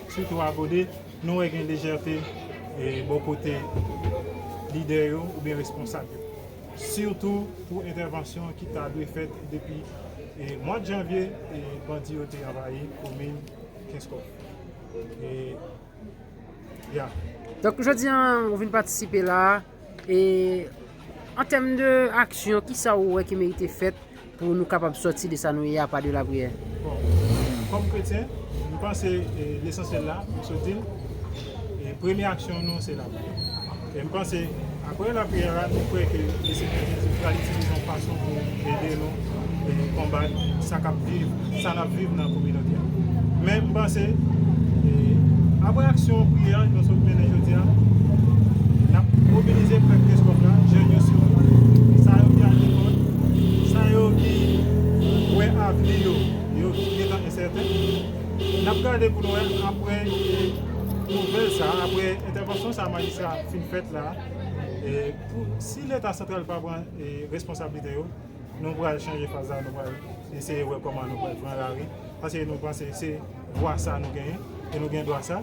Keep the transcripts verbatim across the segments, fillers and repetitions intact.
Sitou a Bode, nou wè gen lejète e bò kote lidè yo oubyen responsab yo. Sitou pou entèvansyon ki ta dwe fèt depi e mwa janvye, e bandi yo te anvayi komin Kenskòf. E, ya. Donk, jodi a, ou vin patisipe la, e an tèm de aksyon, kisa ou wè ki merite fèt pou nou kapab sòti de sa nou ye a pa de lapriyè? Bon, kòm kretyen, m panse e, lesansyèl la, m sot di l, e premye aksyon nou se lapriyè. E m panse, apre lapriyè la, nou kwè ke Lesenyè Jezi pral itilize yon fason pou ede nou e, konbat sa k ap viv, sa n ap viv nan kominote a. Men m panse, e, apre aksyon priyè nou sot mennen jodi a, n ap mobilize pèp Kenskòf la, jèn yo sitou, sa yo ki al lekòl, sa yo ki wè avni yo, yo ki gentan ensèten. N ap gade pou nou wè apre e, nouvèl sa, apre entèvansyon sa majistra fin fèt la, e, pou, si Leta santral pa pran e, responsablite yo, nou pral chanje faz la, nou pral eseye wè kòman nou pral pran lari. Paske nou panse se vwa sa nou genyen, e nou gen dwa sa.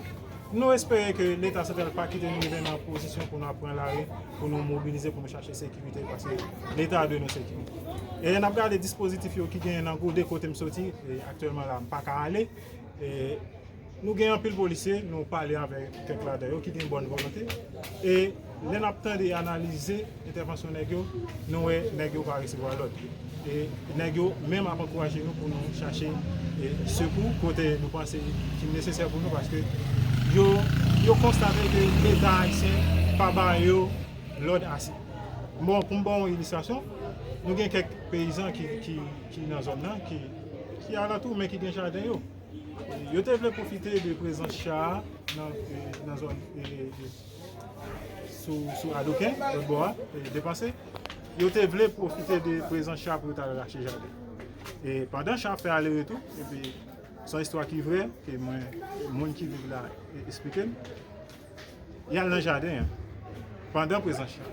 Nou espere ke Leta santral pa kite nou rive nan pozisyon pou nou ap pran lari, pou nou mobilize, pou nou chache sekirite, paske Leta dwe nou sekirite. E n ap gade dispozitif yo ki genyen nan Gode kote m soti, e aktyèlman la, m pa ka ale. E nou gen anpil polisye, nou pale avèk kèk ladan yo ki gen bòn volonte. E lè n ap tande, analize entèvansyon nèg yo, nou wè nèg yo pa resevwa lòd. E nèg yo menm ap ankouraje nou pou nou chache e, sekou kote nou panse ki nesesè pou nou, paske yo, yo konstate ke Leta ayisyen pa ba yo lòd ase. Bon, pou m ba w yon ilistrasyon, nou gen kèk peyizan ki, ki, ki nan zòn nan, ki, ki alantou, men ki gen jaden yo. Yo te vle pwofite de prezans cha a nan, e, nan zòn e, e, sou, sou Adoken, lòt bò a, e, Depanse. Yo te vle pwofite de prezans cha pou yo t al rache jaden. E pandan cha ap fè ale retou, epi se yon istwa ki vrè, ke mwen, moun ki viv la, e, eksplike m. Y al nan jaden an pandan prezans cha.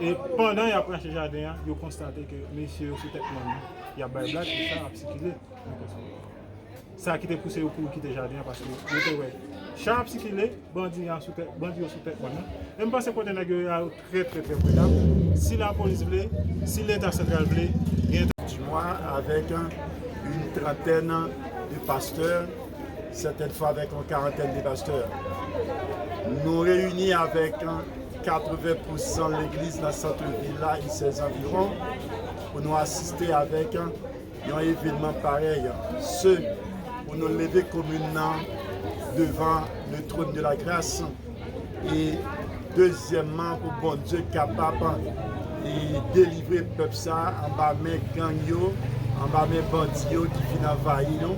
E pandan y ap rache jaden an, yo konstate ke mesye yo sou tèt mòn nan, y ap bay blag, e cha ap sikile. Sa ki te pouse yo kouri kite jaden an, paske yo te wè cha ap sikile, bandi a sou tèt, bandi yo sou tèt mòn nan. E m panse kote nèg yo ye a, yo trè, trè, trè prudent. Si lapolis vle, si Leta santral vle, gen du mois avec une trentaine de pasteurs, certaines fois avec une quarantaine de pasteurs. Nou reyini avèk katreven pousan legliz nan sant vil la e ses anviwon pou nou asiste avèk yon evènman parèy, se pou nou leve komin nan devan le trône de la grâce, e dezyèmman pou Bondye kapab e delivre pèp sa a anba men gang yo, anba men bandi yo ki vin anvayi nou,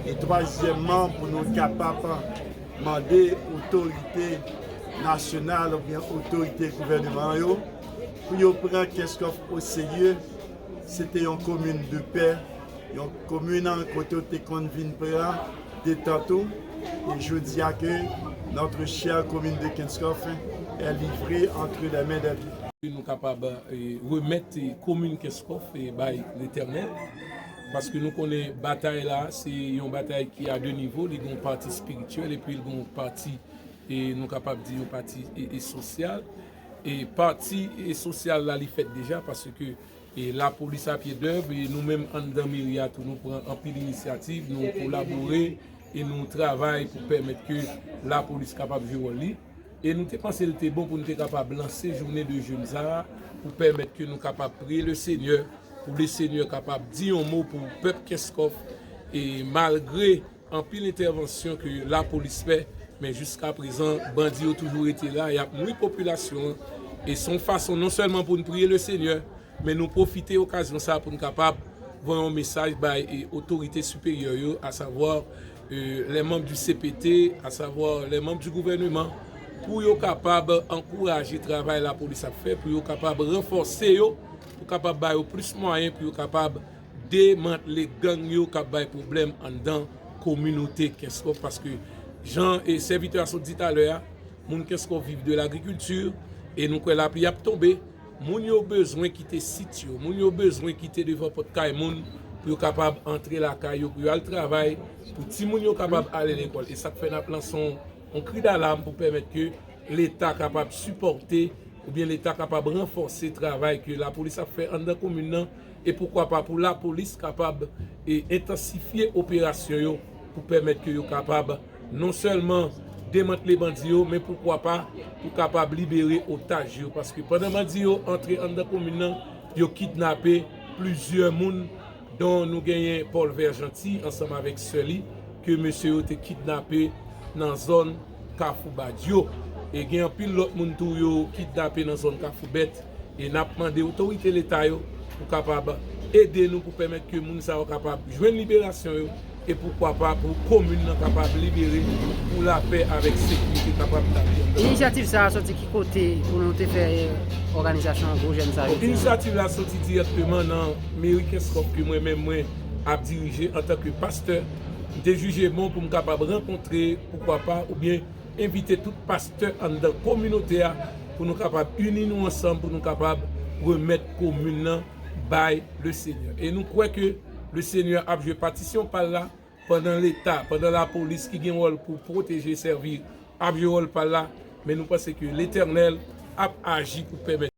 e twazyèmman pou nou kapab mande otorite nasyonal oubyen otorite gouvèneman yo pou yo pran Kenskòf oserye. Se te yon komin de pè, yon komin kote w te konn vin pran detant ou. E jodi a ke notre chère commune de Kenskòf est livrée entre les mains des Nou kapab e, remèt e, komin Kenskòf e, bay Letènèl. Paske nou konnen batay la, se yon batay ki a de nivo, li gen yon pati espirityèl epi li gen yon pati, e, nou kapab di yon pati e, e, sosyal. E pati e, sosyal la, li fèt deja paske e, lapolis a pye dèb, e nou menm anndan meri a tou, nou pran anpil inisyativ, nou kolabore e nou travay pou pèmèt ke lapolis kapab jwe wòl li. E nou te panse l te bon pou nou te kapab lanse jounen de jèn sa a pou pèmèt ke nou kapab priye Lesenyè, pou Lesenyè kapab di yon mo pou pèp Kenskòf. E malgre anpil entèvansyon ke lapolis fè, men jiskaprezan bandi yo toujou rete la, y ap nwi popilasyon an. E se yon fason non sèlman pou n priye Lesenyè, men nou pwofite okazyon sa a pou n kapab voye yon mesaj bay e, otorite siperyè yo, asavwa e, les membres du C P T, asavwa les membres du gouvernement, pou yo kapab ankouraje travay lapolis ap fè, pou yo kapab ranfòse yo, pou kapab ba yo plis mwayen, pou yo kapab demantle gang yo k ap bay pwoblèm anndan kominote Kenskòf, paske jan e sèvitè a sot di talè a, moun Kenskòf viv de lagrikilti e nou kwè lapli ap tonbe. Moun yo bezwen kite sit yo, moun yo bezwen kite devan pòt kay moun pou yo kapab antre lakay yo, pou yo al travay, pou timoun yo kapab ale lekòl. E sa k fè n ap lanse yon, yon kri dalam pou pèmèt ke Leta kapab sipòte oubyen Leta kapab ranfòse travay ke lapolis ap fè anndan komin nan, e poukwa pa pou lapolis kapab e entansifye operasyon yo pou pèmèt ke yo kapab non sèlman demantle bandi yo, men poukwa pa pou kapab libere otaj yo. Paske pandan bandi yo antre anndan komin nan, yo kidnape plizyè moun, don nou genyen Paul Vergenty ansanm avèk sè li, ke mesye yo te kidnape nan zòn Kafou Badyo. E gen anpil lòt moun tou yo kidnape nan zòn Kafou Bèt. E n ap mande otorite Leta yo pou kapab ede nou pou pèmèt ke moun sa yo kapab jwenn liberasyon yo e poukwa pa pou komin nan kapab libere pou lapè avèk sekirite kapab tabli anndan. Inisyativ sa a soti ki kote pou nou te fè òganizasyon gwo jèn sa yo? Bon, inisyativ la soti dirèkteman nan meri Kenskòf ke mwen menm mwen ap dirije antanke pastè. M te jije bon pou m kapab rankontre, poukwa pa, oubyen envite tout pastè anndan kominote a pou nou kapab ini nou ansanm, pou nou kapab remèt komin nan bay Lesenyè. E nou kwè ke Lesenyè ap jwe patisyon pa l la pandan Leta, pandan lapolis ki gen wòl pou pwoteje, sèvi, ap jwe wòl pa l la, men nou panse ke Letènèl ap aji pou pèmèt